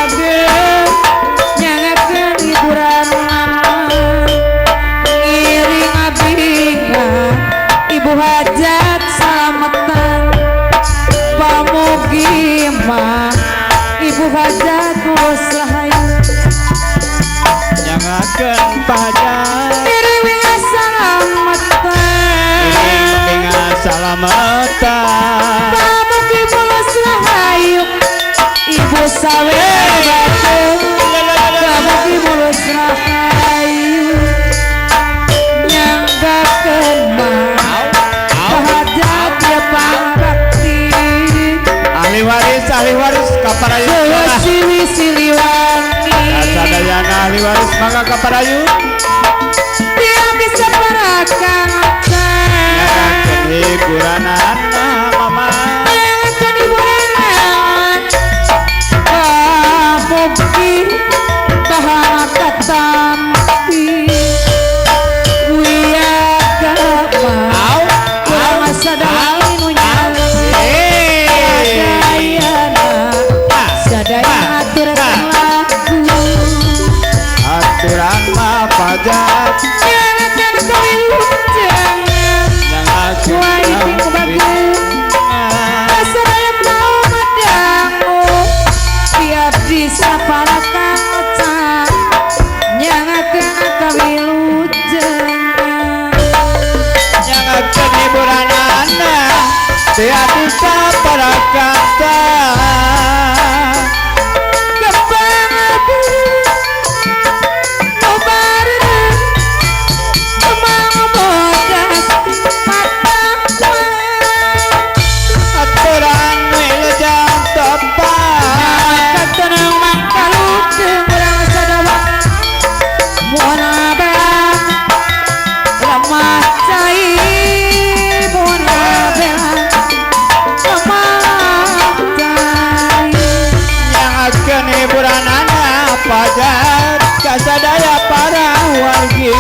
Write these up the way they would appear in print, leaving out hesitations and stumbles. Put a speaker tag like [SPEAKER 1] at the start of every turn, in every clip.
[SPEAKER 1] Bagus nyangakeun hiburan ngiring abinga Ibu Hajat salametan pamugi mah Ibu Hajat mulus rahayu
[SPEAKER 2] nyangakeun pajak
[SPEAKER 1] ngiring salametan
[SPEAKER 2] binga salametan
[SPEAKER 1] pamugi mulus rahayu Ibu sawe batu pamugi mulus rahayu nyanggakeun mah pahajat ya pangabakti
[SPEAKER 2] ahli waris kaparayun
[SPEAKER 1] Siwi Siliwangi
[SPEAKER 2] sadayana ahli waris mangga kaparayun
[SPEAKER 1] dia bisa parakanca
[SPEAKER 2] nyangakeun hiburanana mama
[SPEAKER 1] nyangakeun hiburan pamugi tahan katampi wiagama kurang sadaya nu sadayana sadaya aturkeun lagu
[SPEAKER 2] aturan mah pajak
[SPEAKER 1] nyangakeun kawilujengan
[SPEAKER 2] nyangakeun
[SPEAKER 1] Waiting bagus Sadaya mau madangu tiap disapara kaca nyangakeun kawilujengan
[SPEAKER 2] nyangakeun hiburanana tiap bisa para kata
[SPEAKER 1] kembang abu mubareng kembang bodas patah
[SPEAKER 2] aturan wilujeng tepat
[SPEAKER 1] katenang mangkaluteng urang sadawa muhun abang lemah cai muhun abang lemah cai
[SPEAKER 2] nyangakeun hiburanana pajak kasadaya para wargi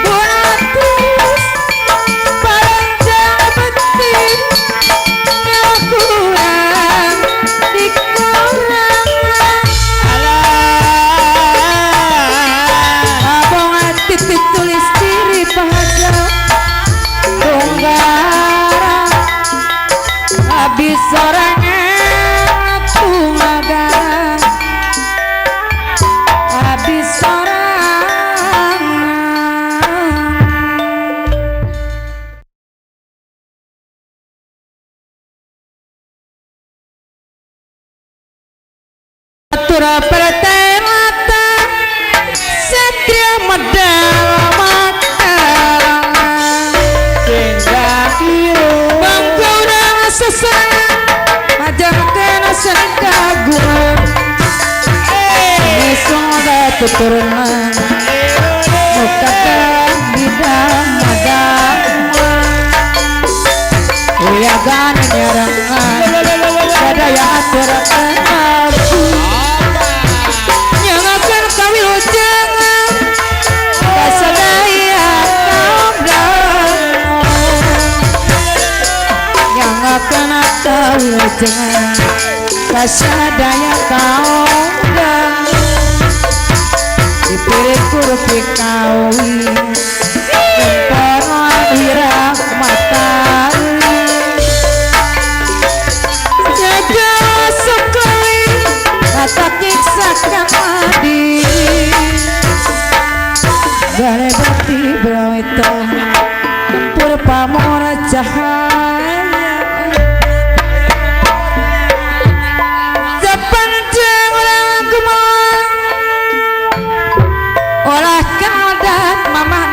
[SPEAKER 1] Bonatus paranjang beti ngakurang dikurang
[SPEAKER 2] alah
[SPEAKER 1] abong titip tulis diri pahaja tunggara habis sorangan tungagara habis sorangan Atura pertelata satria medal makalangan
[SPEAKER 2] sehingga ieu
[SPEAKER 1] bangga urang sesana majarkeun seni kagungan seni tuturunan mukakeun bidang madama wiyagan nyarengan sadaya aturakeun lagu nyangakeun kawilujengan kasadaya kaum dangu nyangakeun kawilujengan kasadaya kaum dangu dipirit kurupi kawi Kemporan wirang matahari jaga sekali kata nyiksa kamadi gare bakti belawito tempur pamora cahaya sepanjang orang kumang olah kadat mamah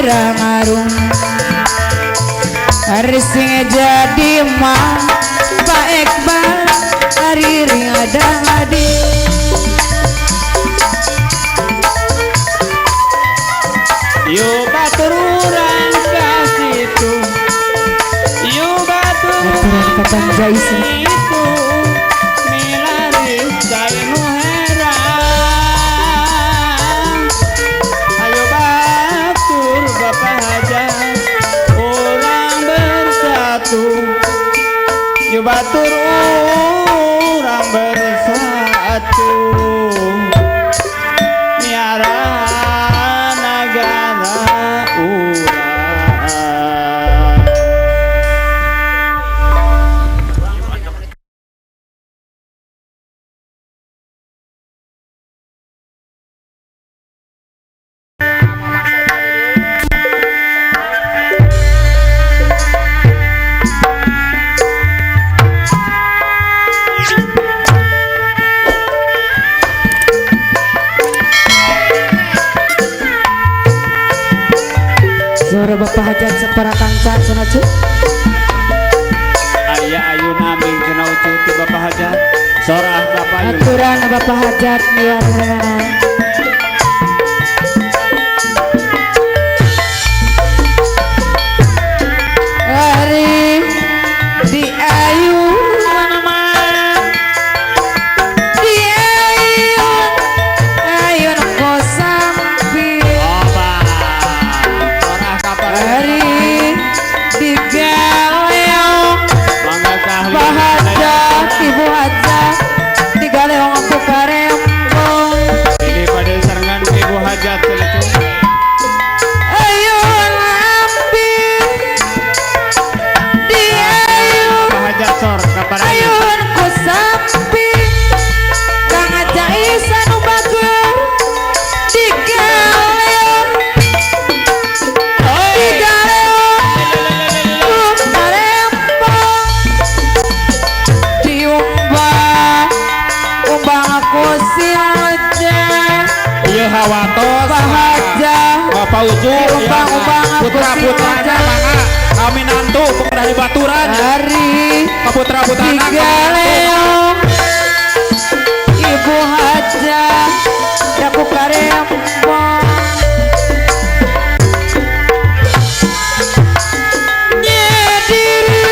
[SPEAKER 1] Salira ngarum Ari sing jadi mah Pak Ekbal Ari ring ada adi
[SPEAKER 2] Yo batur urang ka situ Yo batur
[SPEAKER 1] Aturan ka Bang Jais
[SPEAKER 2] itu milari cai nu heran Ayo batur Bapak Hajat orang bersatu Yo batur orang bersatu Miara nagara urang.
[SPEAKER 1] Suara Bapak Hajat separakanca cenah cu
[SPEAKER 2] Aya ayuna ming cenah ucu ti Bapak Hajat sorah Bapak Yun.
[SPEAKER 1] Aturan Bapak Hajat miwarna Ari di ayun mah di ayun ayun kosambi
[SPEAKER 2] Oba sorah kapan
[SPEAKER 1] Ari di galeong
[SPEAKER 2] mangga kahli
[SPEAKER 1] Pak Hajat Ibu Hajat di galeong aku karembong
[SPEAKER 2] ini pada sarengan Ibu Hajat cenah cu.
[SPEAKER 1] Ayun ambil di ayun
[SPEAKER 2] Bapak Hajat sor kapan
[SPEAKER 1] ayun ku sampi Kang Jais anu bager di galeong di galeong ku karembong diumbang umbang aku silja
[SPEAKER 3] Ieu hawatos
[SPEAKER 1] Bahaja
[SPEAKER 3] Bapak Ucu
[SPEAKER 1] Diumbang-umbang aku
[SPEAKER 3] putra putrana
[SPEAKER 1] silja.
[SPEAKER 3] mangga kami nantu pengendahi baturan
[SPEAKER 1] Hari
[SPEAKER 3] putra putrana
[SPEAKER 1] di galeong Ibu Haja Daku karembong Nyediri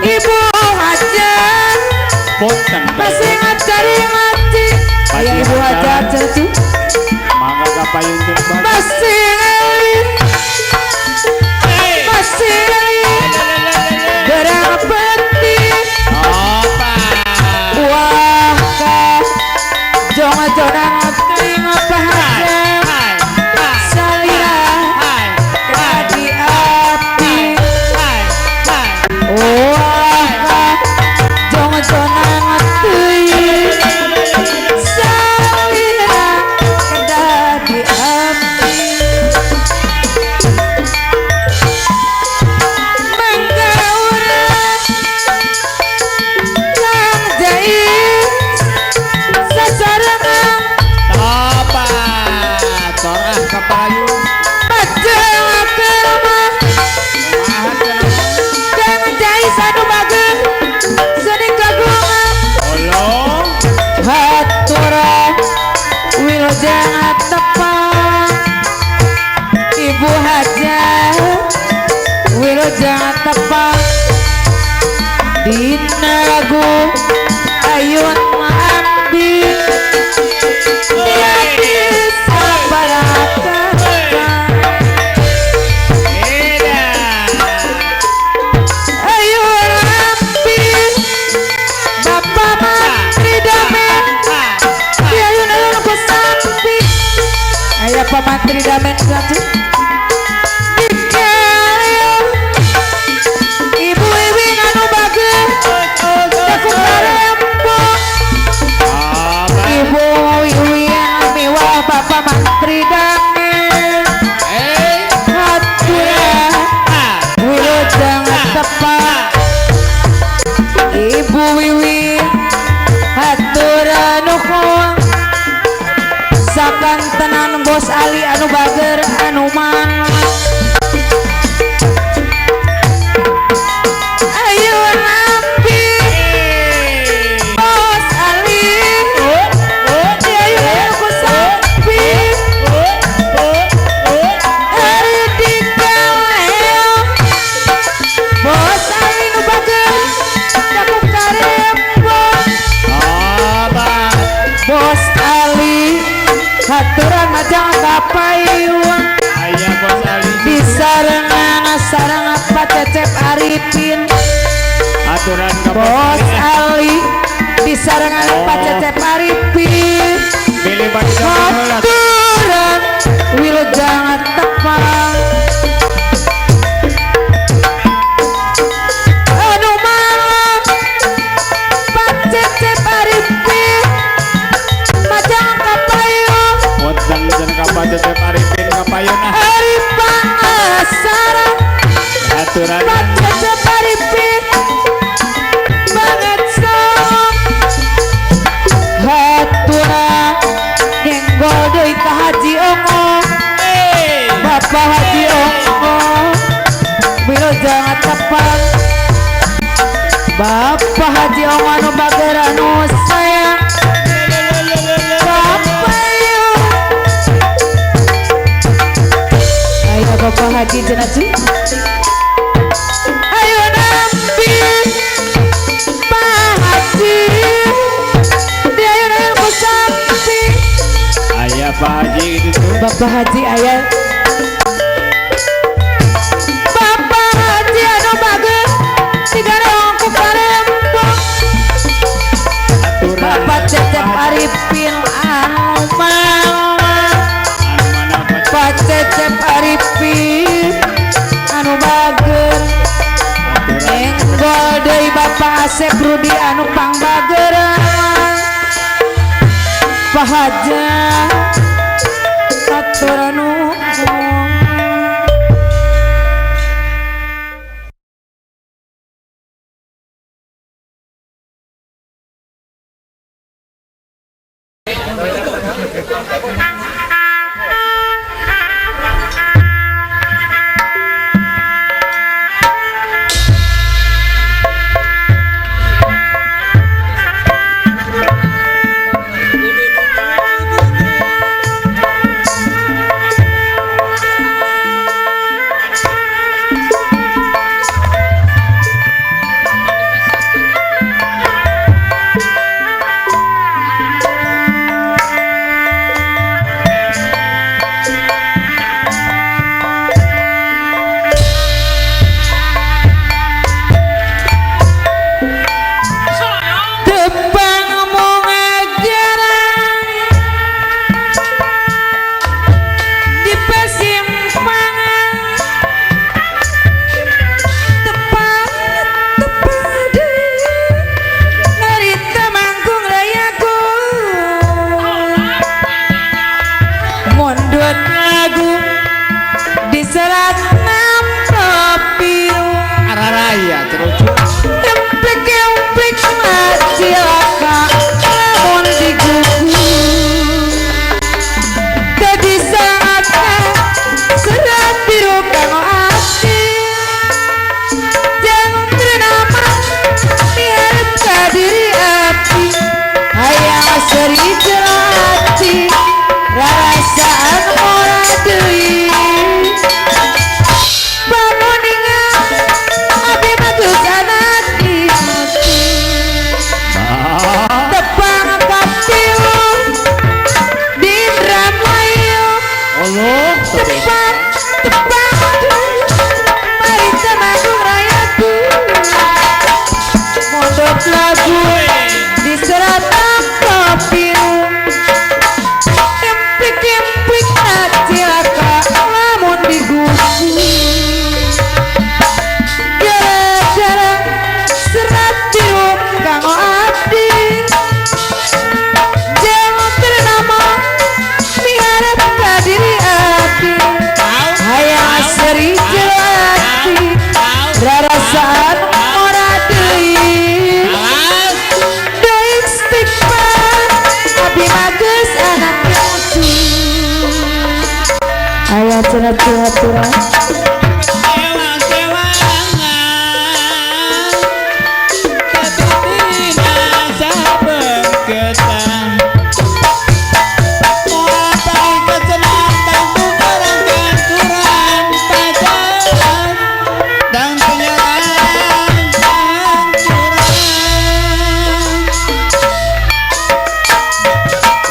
[SPEAKER 1] Ibu Haja
[SPEAKER 2] Punten
[SPEAKER 1] masih ngacari mati Ya Ibu Haja cucu
[SPEAKER 2] mangga kapayun cenah Bapak.
[SPEAKER 1] masih ngelit masih ngelit gerang penting
[SPEAKER 2] Opa
[SPEAKER 1] wah ka jong jonang teuing bahagia salira di api wah ka jong jonang teuing salira di api mangga urang Kang Jais sasarengan
[SPEAKER 2] Opa sorah kapayun
[SPEAKER 1] pajeng kerma
[SPEAKER 2] kumaha cenah
[SPEAKER 1] Kang Jais anu bager seni kagungan
[SPEAKER 2] Tolong
[SPEAKER 1] hatura wilujeng tepang Ibu Hajat wilujeng tepang dina lagu ayun ambil di saparakanca ayun ambil Bapak Mantri Damen di ayun-ayun ku sampi aya Pak Mantri Damen satu di galeong Ibu Iwin anu bager daku karembong Ibu Iwin miwah Bapak Mantri Damen hatura wilujeng tepang Ibu Wiwin hatura nuhun sakantenan Bos Ali anu bager anu Arifin
[SPEAKER 2] Aturan ka
[SPEAKER 1] Bos Ali disarengan Pak Cecep Arifin
[SPEAKER 2] Bilih bade joget heula.
[SPEAKER 1] Aturan wilujeng tepang anu malam Pak Cecep Arifin majang kapayung
[SPEAKER 2] Wonten cenah ka Pak Cecep Arifin kapayun ah.
[SPEAKER 1] Arif pangasaran
[SPEAKER 2] Aturan
[SPEAKER 1] Pak Cecep Arifin banget sok hatura nyenggol deui ka Haji Ongo Bapak Haji Ongo wilujeng tepang Bapak Haji Ongo anu bager anu sayang Bapak yuk ayo Bapak Haji cenah cuy ayo nampi Pak Haji dia ayo naon ku sampi
[SPEAKER 2] Aya Pak Haji gitu tuh.
[SPEAKER 1] Bapak Haji aya Bapak Haji anu bager digarong ku parembong
[SPEAKER 2] Aturan
[SPEAKER 1] Bapak Cecep Arifin anu mama
[SPEAKER 2] Anu mana Pak
[SPEAKER 1] Pak Cecep Arifin anu bager
[SPEAKER 2] Aturan
[SPEAKER 1] enggol deui Bapak Asep Rudi anu pangbageran Pak Haja atur nuhun. Tepang mungajaran di persimpangan tepat tepat ngarita manggung rayaku mondot lagu di serat nampak biru
[SPEAKER 3] Araraya terus.
[SPEAKER 1] Emplik-emplik cilaka lamun digugu dadi saatna serat biru kanggo ati jangan nama miharep ka diri abdi hayang seri jelati rarasaan ora deui pamuningan abdi mah geus anak incu tepang kapiu di Indramayu
[SPEAKER 3] Allah.
[SPEAKER 1] tepang tepang mari temanggung rayaku mondok lagu di serat kapiu emplik-emplik cilaka lamun digugu gara-gara serat biru kanggo abdi jangan ternama miharep ka diri abdi hayang seri jelati rarasaan ora deui deui istighfar abdi mah geus anak lucu aya cenah aturan.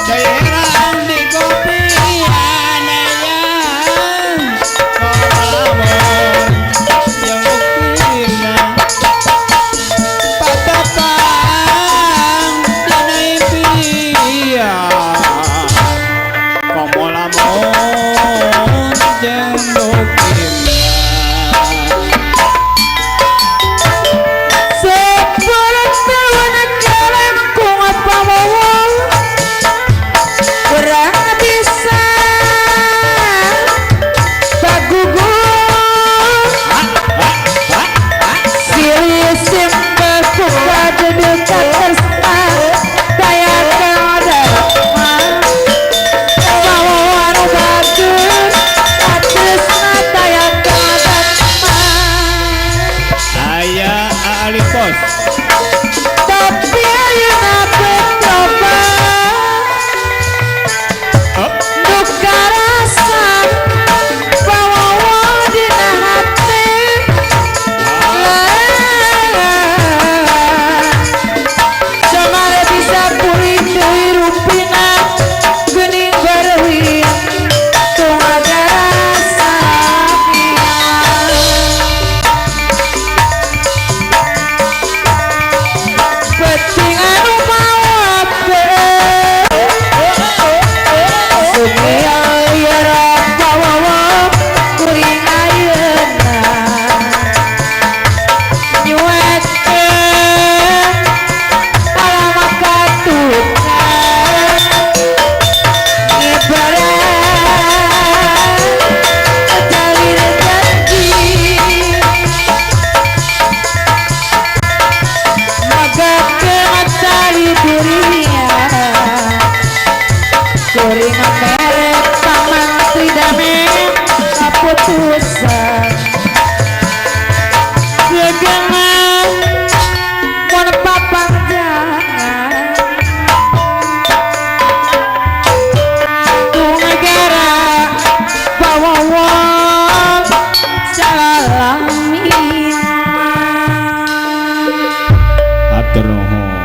[SPEAKER 3] Daerah di kopi anaya.
[SPEAKER 2] ahli pos.
[SPEAKER 1] Tapi ayeuna coba
[SPEAKER 2] Up.
[SPEAKER 1] Duka rasa bawa dina hati. Samara bisa pulih deui rupina geuning bareuhi tong ada rasa. Penting anu mawape Sumia yara bawawa kuring ayeuna nyuekeun alama katukan ngibaran jalir janji magakeun tali duria kuring merek pamantri damen kaputusan gegengan mun papangjangan tunegara bawawang salamina.
[SPEAKER 2] Hatur nuhun.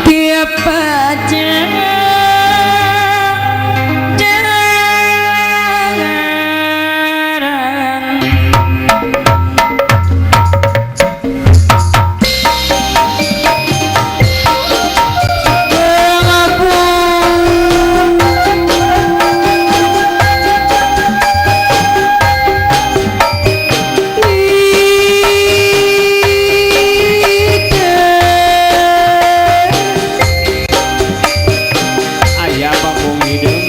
[SPEAKER 1] Tiap aja jalan
[SPEAKER 2] Aya bambung hideung.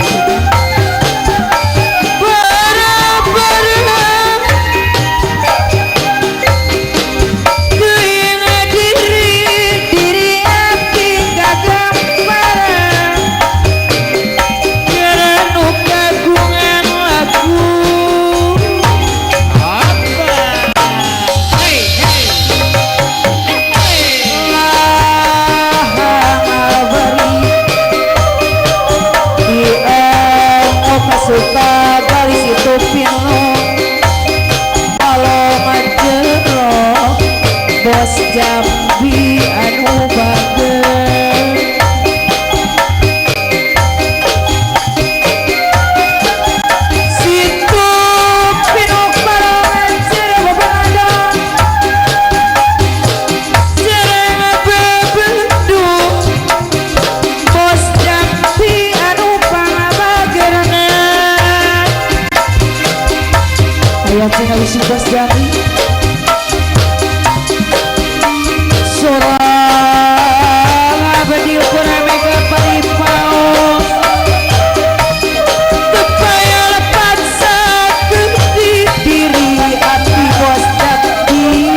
[SPEAKER 2] Apa? Hey, hey.
[SPEAKER 1] Suka garis itu pilu kalau majero bos Jambi anu bager situ pilu kalau majero babadon jereng bebendu bos Jambi anu pangabagerna. Aya cenah wisi bos Jambi sorang abadi ukuran mega paripaos tepaya lepat sakti diri api bos Jambi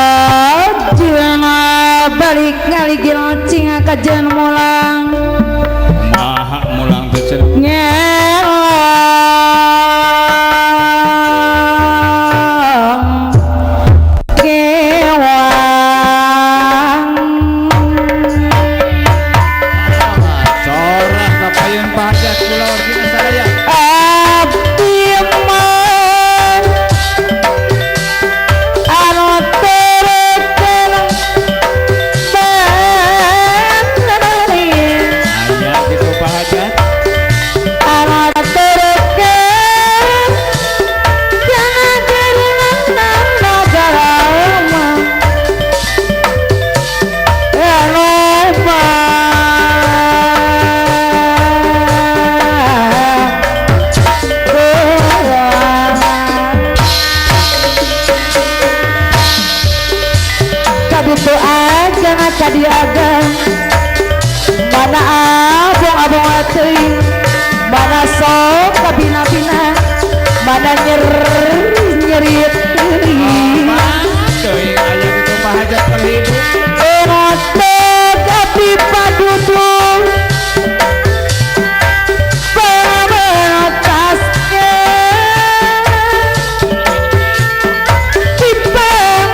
[SPEAKER 1] Gajana balik ngaligil cinga kajen mulang.
[SPEAKER 2] Maha mulang teh cenah.
[SPEAKER 1] Ngelong kewang.
[SPEAKER 3] Sorah kapayun Pak Hajat kula wargina sadaya.
[SPEAKER 1] Abdi mah anu terekeun bani.
[SPEAKER 2] Aya gitu Pak Hajat.
[SPEAKER 1] Anu terekeun kana nagara mah anu mah kaditu aja kadi aga mana abong-abong teuing mana sok kabina-bina mana nyer-nyeri teuing.
[SPEAKER 3] Teuing aya gitu Pak Hajat terhibur.
[SPEAKER 1] Erotek api padudu pemertasnya tipang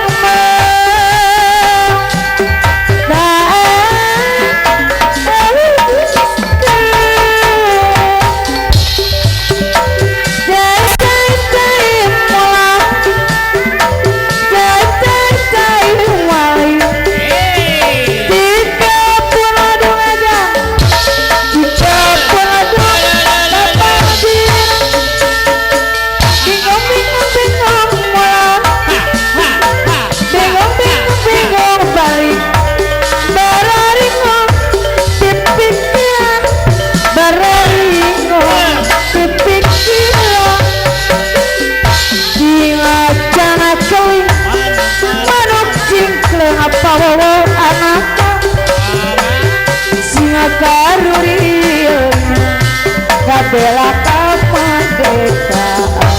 [SPEAKER 1] Bela kemerdekaan.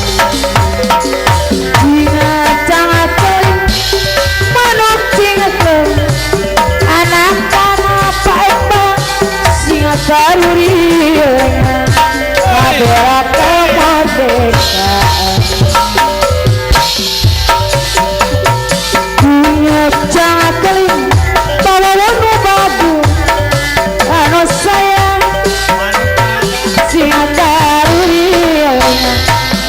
[SPEAKER 1] Singa jangan keling manuk cingkleng anak tanah Pak Embang singa karurilengan kabela kemerdekaan. Singa jangan keling bawa babu anu sayang singa karurilengan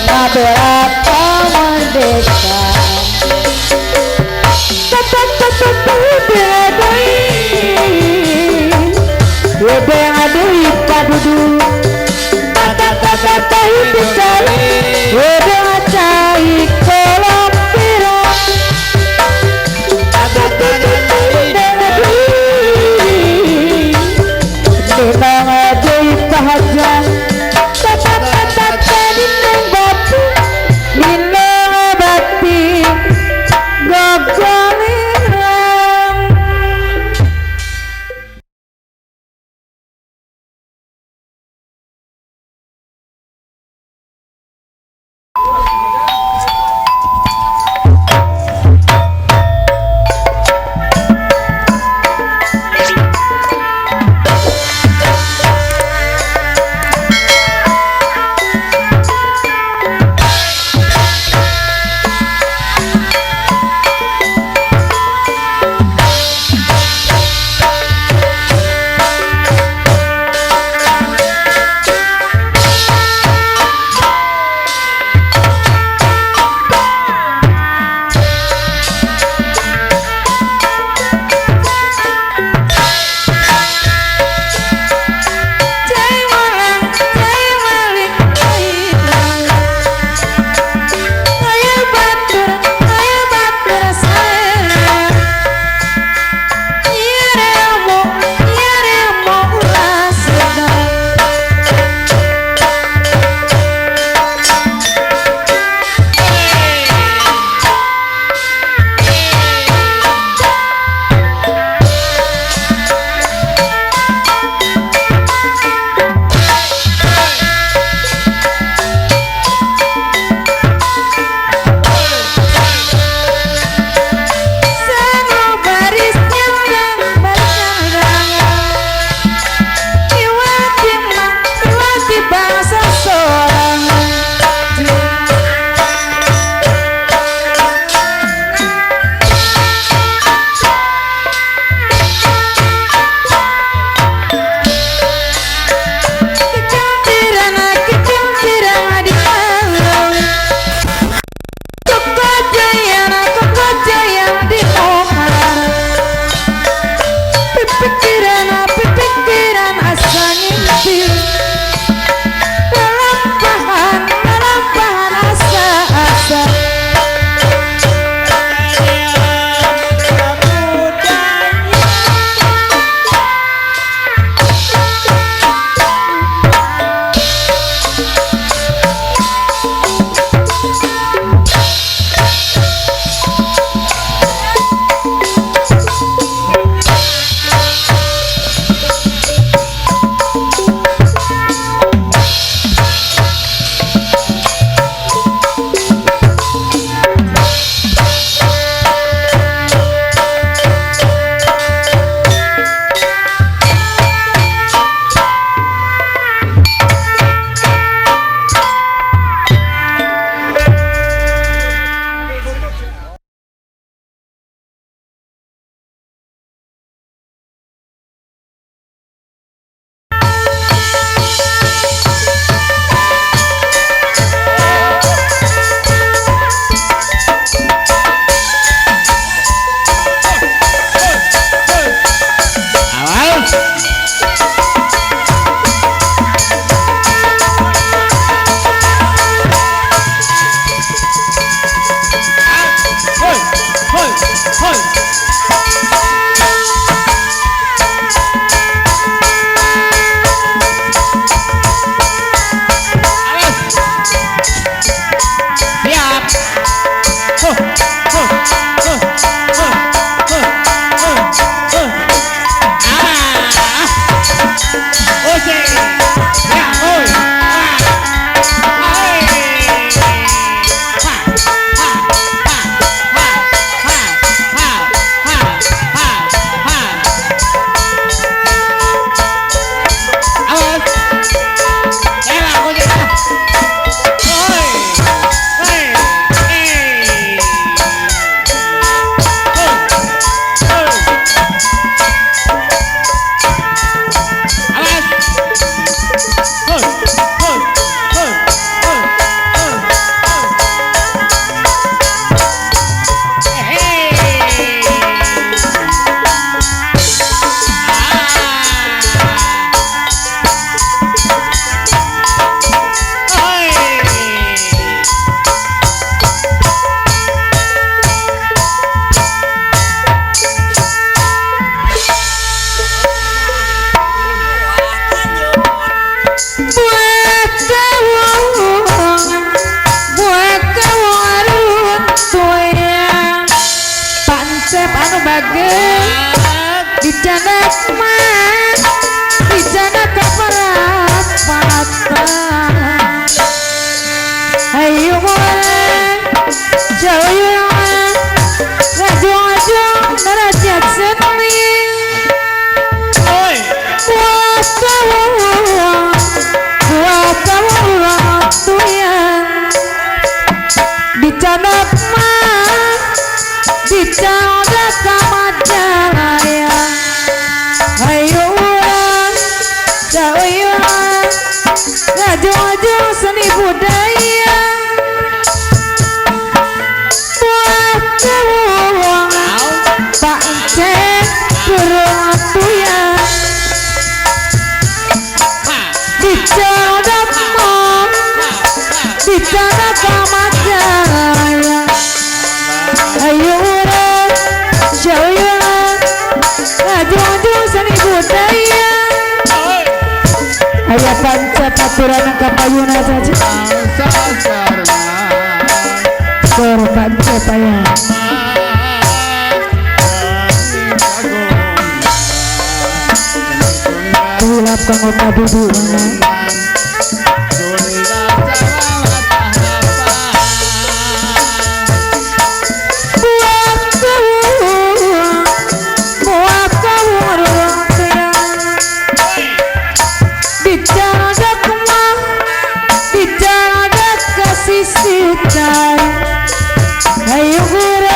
[SPEAKER 1] kabela kemerdekaan. Ge dicanak mah dicanak kaparapatan. Ayo mulai jauh ngajung-ngajung derajat seni.
[SPEAKER 2] Oi.
[SPEAKER 1] Buat tuyang dicanak mah dicanak kamajalaya. Ayo urang jauh ngajung-ngajung seni budaya. Buat Pak Encek burung tuyang dicanak mah dicanak kamajalaya. Ayo urang jauh ngajung-ngajung seni budaya. Aya panca paturan kapayuna saja. Sor panca paya. Tulap kanggo padudu mana. Buat kau ruang tuyang dicadak mah dicadak kasih sitai. Ayo.